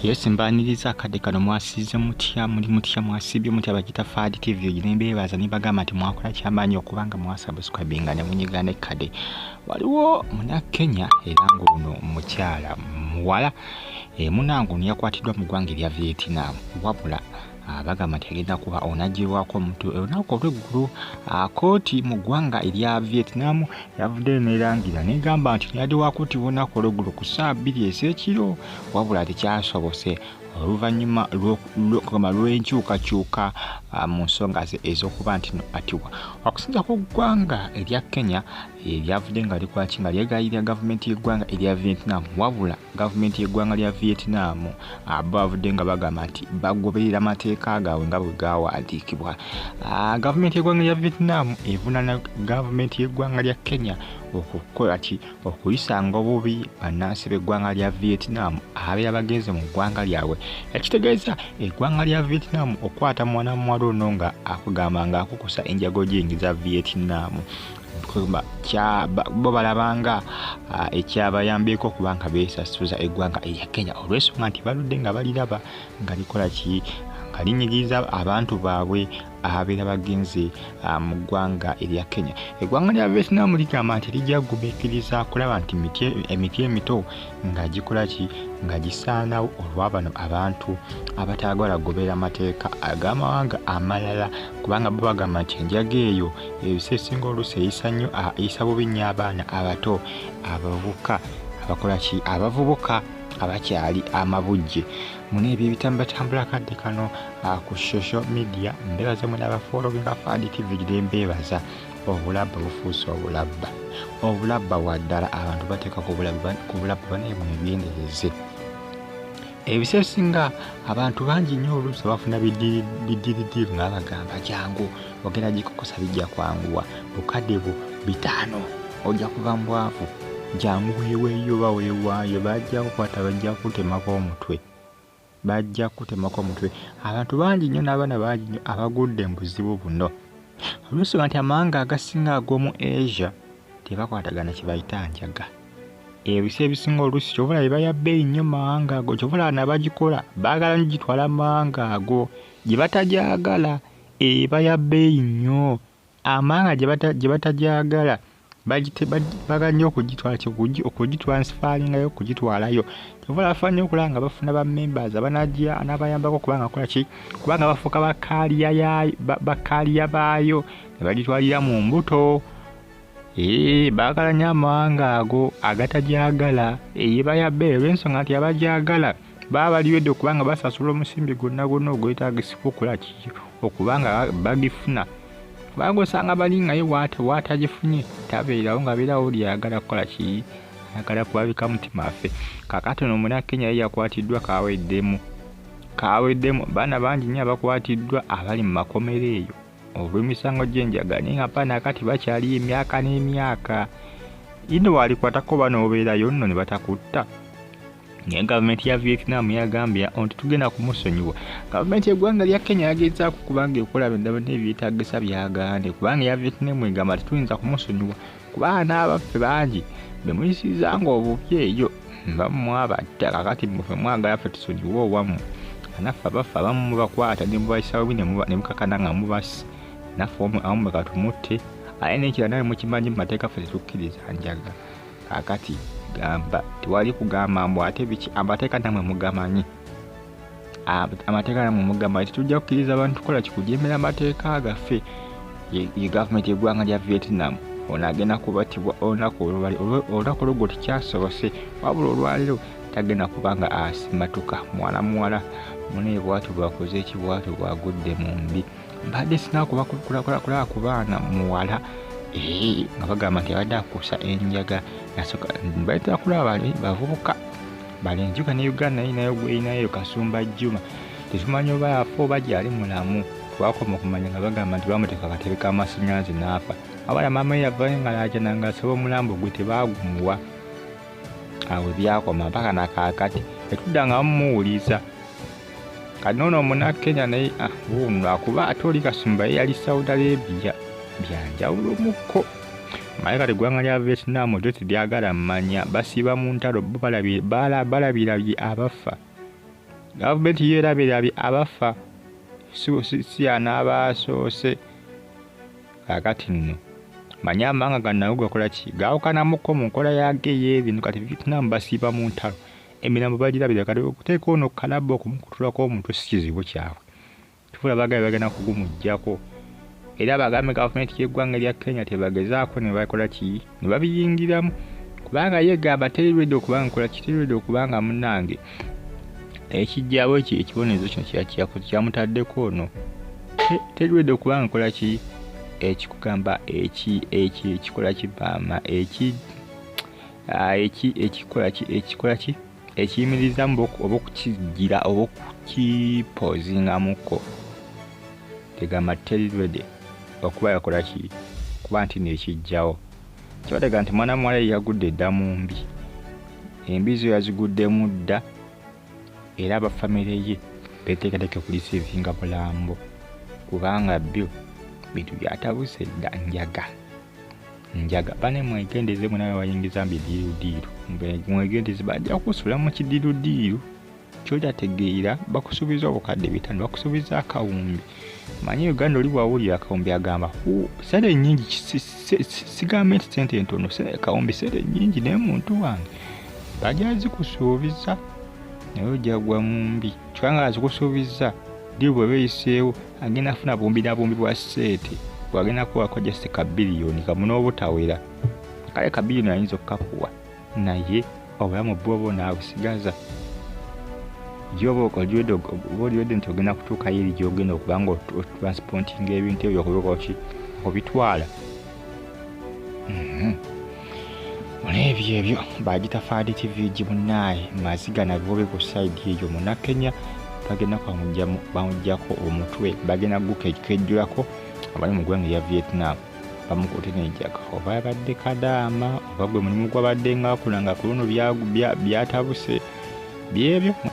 Yes, mbaniriza akadde kano. Mwasiize mutya? Muli mutya? Mwasiibye mutya? Bagita Fad TV ne mbeebaza ne bagamba nti mwakola kyamaanyi okubanga mwasubscribinga ne munyiga n'ekkade. Waliwo Munnakenya era ng'ono mukyala muwala, munnange ono yakwatiddwa mu ggwanga erya Vietnam, wabula bagamba nti agenda kuba onaggyibwako omutwe olunaku olw'eggulo. Kooti mu ggwanga erya Vietnam yavuddeyo n'erangira n'egamba nti yadde wakuttibwa olunaku olw'eggulo ku ssaawa 2 ez'ekiro, wabula tekyasobose oluvannyuma lw'enkyukakyuka mu nsonga ze ez'okuba nti no attibwa. Okusinziira ku ggwanga erya Kenya eryavudde nga likola ki, nga lyegayirira gavumenti y'eggwanga erya Vietnam, wabula gavumenti y'eggwanga lya Vietnam bo bavudde nga bagamba nti bagoberera amateeka gaabwe nga bwe gaawandiikibwa. Gavumenti y'eggwanga lya Vietnam evunaana gavumenti y'eggwanga lya Kenya okukola ki, okuyisanga obubi bannansi b'eggwanga lya Vietnam ababeera bagenze mu ggwanga lyabwe. Ekitegeeza eggwanga lya Vietnam okukwata mwana muwala ono nga akugamba nga akukusa enjaga ogiyingiza Vietnam, bo balabanga ekyabayambyeko okuba nga beesasuza eggwanga erya Kenya olw'ensonga nti baludde nga baliraba nga likola ki, nga linyigiriza abantu baabwe ababeera bagenze mu ggwanga erya Kenya. Eggwanga lya Vietnam ligamba nti lijja kugumiikiriza kulaba nti emiti emito nga gikola ki, nga gisaanawo olwa bano abantu abataagala kugoberera amateeka ag'amawanga amalala, kubanga bo bagamba nti enjaga eyo ebiseera ebisinga oluusi eyisa nnyo, eyisa bubi nnyo abaana abato, abavubuka abakola ki, abavubuka abakyali amabujje. Muno ebyo ebitambatambula akadde kano ku social media. Mbeebaza mwena abafollowinga Fad TV, gire mbeebaza. Obulabba bufuuse obulabba, obulabba bwa ddala. Abantu bateeka ku bulabba banaye mwebyendereze. Ebiseera ebisinga abantu bangi nnyo oluusi bafuna bidiiridiiru nga babagamba jangu ogenda gikukosa, bijja kwanguwa, bukadde bwo 5 ojja kuva mu bwavu, jangu weeweeyo oba weewaayo, bajja kukwata, bajja kukutemako omutwe, bajja kukutemako omutwe. Abantu bangi nnyo n'abaana bangi nnyo abagudde mu buzibu buno olw'ensonga nti amawanga agasinga ag'omu Asia tebakwatagana kye bayita njaga. Ebiseera ebisinga oluusi ky'ova olaba eba ya bbeeyi nnyo mu mawanga ago, ky'ova olaba n'abagikola baagala nnyo gitwala mu mawanga ago gye batagyagala, eba ya bbeeyi nnyo. Amawanga gye batagyagala baagala nnyo okugitwala okugitransifalingayo, okugitwalayo. Ky'ova olaba bafa nnyo okulaba nga bafuna ba members abanaabayambako okuba nga bakola ki, kubanga bafuuka bakkaaliya baayo ne bagitwalira mu mbuto. Baagala nnyo amawanga ago agatagyagala, eba ya bbeeyi olw'ensonga nti abagyagala baba baliwedde okuba nga basasula omusimbi gwonna gwonna ogwetaagisibwa okukola ki, okuba nga bagifuna. Kubanga osanga bali nga ye w'atagifunye tabeerawo, ng'abeerawo oli ayagala kukola ki, ayagala kulabika mutima ffe. Kaakati ono Munnakenya ye yakwatiddwa kaweddemu, kaweddemu. Baana bangi nnyo abakwatiddwa abali mu makomera eyo olw'emisango gy'enjaga, naye nga mpaka nakati bakyaliyo emyaka n'emyaka. Ino walikwatako bano obeerayo nno ne batakutta. Naye gavumenti ya Vietnam yagambye nti tugenda kumusonyiwa. Gavumenti y'eggwanga lya Kenya yagezaako kubanga ekola byonna byonna ebyetaagisa byagaane, kubanga eya Vietnam egamba tetuyinza kumusonyiwa kubanga n'abaffe bangi be muyisizanga obubi eyo bamwabatta. Kakati mmwe mwagala ffe tusonyiwe owammwe, naffe abaffe abamu mubakwata ne mubayisa bubi ne mukakana nga mubassa, naffe awammwe katumutte. Ate n'ekirala nammwe mukimanyi mu mateeka ffe tetukkiriza njaga. Kaakati gamba tewali kugamba mbu ate biki, amateeka nammwe mugamanyi, amateeka nammwe mugamanyi, tetujja kukkiriza bantu kukola ki, kujeemera amateeka gaffe. Ye gavumenti y'eggwanga lya Vietnam ono agenda kubatibwa olunaku olw'eggulo tekyasobose, wabula olwaleero tagenda kuba nga asimatuka. Mwana muwala munaye bw'atyo bw'akoze ki, bw'atyo bw'agudde mu mbi. Mbadde sinnakuba kulaba ku baana muwala nga bagamba nti abadde akusa enjaga, nasooka mbatera kulaba bali bavubuka balenzi. Jjuka ne Uganda nayo erinayo gw'erinayo Kasumba Juma, tetumanyi oba yafa oba gyali mulamu. Twakoma okumanya nga bagamba nti baamuteeka akatebe k'amasannyalaze n'afa. Wabula maama we yavaayo ng'alaajana ng'asaba omulambo gwe tebaagumuwa. Awo byakoma mpaka na kaakati tetuddangamu mmuwuliza. Kati n'ono Omunnakenya naye wuuno lwakuba ate oli Kasumba ye yali Saudi Arabia, bya njawulomukko. Naye kati eggwanga lya Vietnam lyo teryagala mmanya, basiiba mu ntalo bo balabirabye abafa. Gavumenti yo erabirabye abafa si anaabasoose. Kaakati nno manye amawanga gano nago gakola ki? Gaawukanamuko mu nkola yaago ey'ebintu. Kati Vietnam basiiba mu ntalo, emirambo bagirabira. Kati okuteeka ono kalabba okumukutulako omutwe si kizibu kyabwe, kifula bagambye bagenda kugumuggyako. Era bagambe gavumenti y'eggwanga erya Kenya tebagezaako ne bakola ki, ne babiyingiramu, kubanga ye egamba teri ready okubanga nkola ki, teri ready okubanga munnange ekijjawo ekyo ekibonerezo kino kyamutaddeko ono, teri ready okubanga nkola ki, ekikugamba eki ekikola ki maama eki eki ekikola ki ekikola ki ekiyimirizamu oba okukijjira oba okukipozingamuko. Tegamba teri ready okuba yakola ki, kuba nti nekijjawo kibatega nti mwana muwala yagudde dda mu mbi, embizi yaziguddemu dda, era abafamire ye beteekateeka okuliceivinga mulambo, kubanga byo bintu byatabuse dda. Njaga njaga bane, mwegendeze mwena bayingiza mbidiirudiiru, mwegendeze bajja kusula mu kidiirudiiru kyotategeera. Bakusuubiza obukadde 500, bakusuubiza akawumbi. Manyi Uganda oli bwawulira akawumbi agamba sente nnyingi, sigambe nti sente ntono, akawumbi sente nnyingi, naye muntu wange bajja zikusuubiza naye ojja gwa mu mbi. Kubanga azikusuubiza ddi bweba eyiseewo agenda afuna bumbi na bumbi bwa ssente, bwagenda kuwako just ka biliyoni kamu n'obutawera. Kale ka biliyoni ayinza okukakuwa, naye obulamu bwo oba onaabusigaza? Gyoba oli ready nti ogenda kutuukayo eri gyogenda okuba nga otransportinga ebintu ebyo okubikoki obitwala olebyo ebyo bagita Faadi TV gimunaaye maziga nabiwobe ku side eyo. Munnakenya bagenda bamugyako omutwe, bagenda gukejjulako abali mu ggwanga erya Vietnam, bamukutte n'enjaga. Oba yabadde kadaama oba gwe mulimu gwabadde ngaakola nga ku luno byatabuse byebyo.